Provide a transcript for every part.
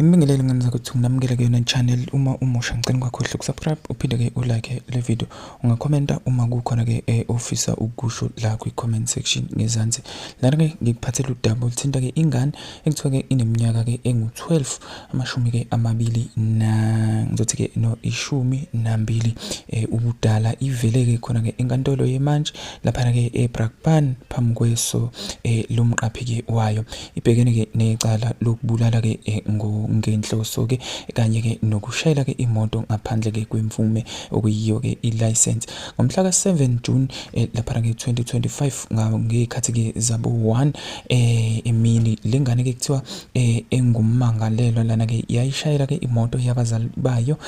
Ngibingelele ngane zakwethu nginamukele kuyona channel uma umusha ngicela ungakhohlwa ukusubscribe uphinde ke ulike le video ungakhomenta uma kukhona ke eh, ofisa ukusho la kwi comment section ngezansi lana ke ngikuphathela udaba oluthinta ke ingane ekuthiwa ke ineminyaka ke engu-12 amashumi ke amabili na ngizothi ke no 12 eh, ubudala ivele ke khona ke enkantolo yemantshi laphana ke eBrakpan phambi kweso eh, lomqaphi ke wayo Ibhekene ke necala lokubulala ke eh, ngenhloso ke kanye ke nokushayela ke imoto ngaphandle ke kwemvume okuyiyo ke i-license. Ngomhla ka-7 June eh, laphana ke 2025 ngey'khathi ke zabo 1 eh, emini le ngane ke kuthiwa engummangalelwa lana ke yayishayela ke imoto yabazali bayo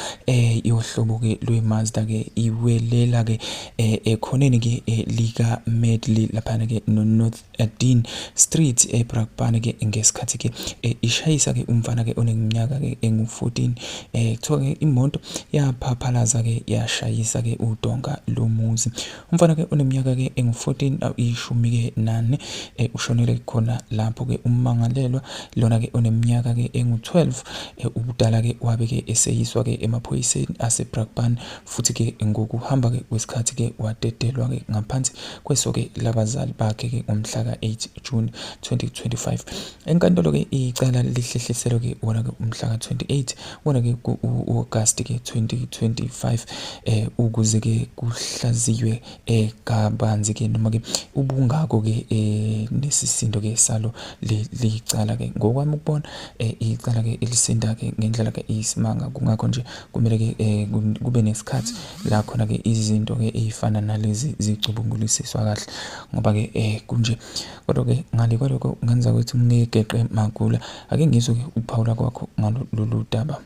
yohlobo ke lwe-Mazda ke iwelela ke ekhoneni ke lika Medley laphana ke no-North Dean Street eBrakpan ke ngesikhathi ke eh, ishayisa ke umfana ke oneminyaka ke engu-14 eh kuthiwa ke imoto yaphaphalaza ke yashayisa ke udonga lomuzi umfana ke oneminyaka ke engu-14 ishumi ke nane eh, ushonele khona lapho ke ummangalelwa lona ke oneminyaka ke engu-12 eh, ubudala ke wabe ke eseyiswa ke emaphoyiseni aseBrakpan futhi ke ngokuhamba ke kwesikhathi ke wadedelwa ke ngaphansi kweso ke labazali bakhe ke ngomhla ka-8 June 2025. Enkantolo ke icala lihlehliselwe ke wona ke umhla ka-28 wona ke ku-August ke 2025 eh ukuze ke kuhlaziywe eh kabanzi ke noma ke ubungako ke eh nesisindo ke salo licala ke ngokwami ukubona eh icala ke elisinda ke ngendlela ke isimanga kungakho nje kumele ke eh, kube nesikhathi la khona ke izinto ke ey'fana nalezi zicubungulisiswa kahle ngoba ke eh kunje kodwa ke ngale kwalokho ngenza ukuthi ngigeqe magula ake ngizwe ke ukuphawula kwakho ngalo lolu daba.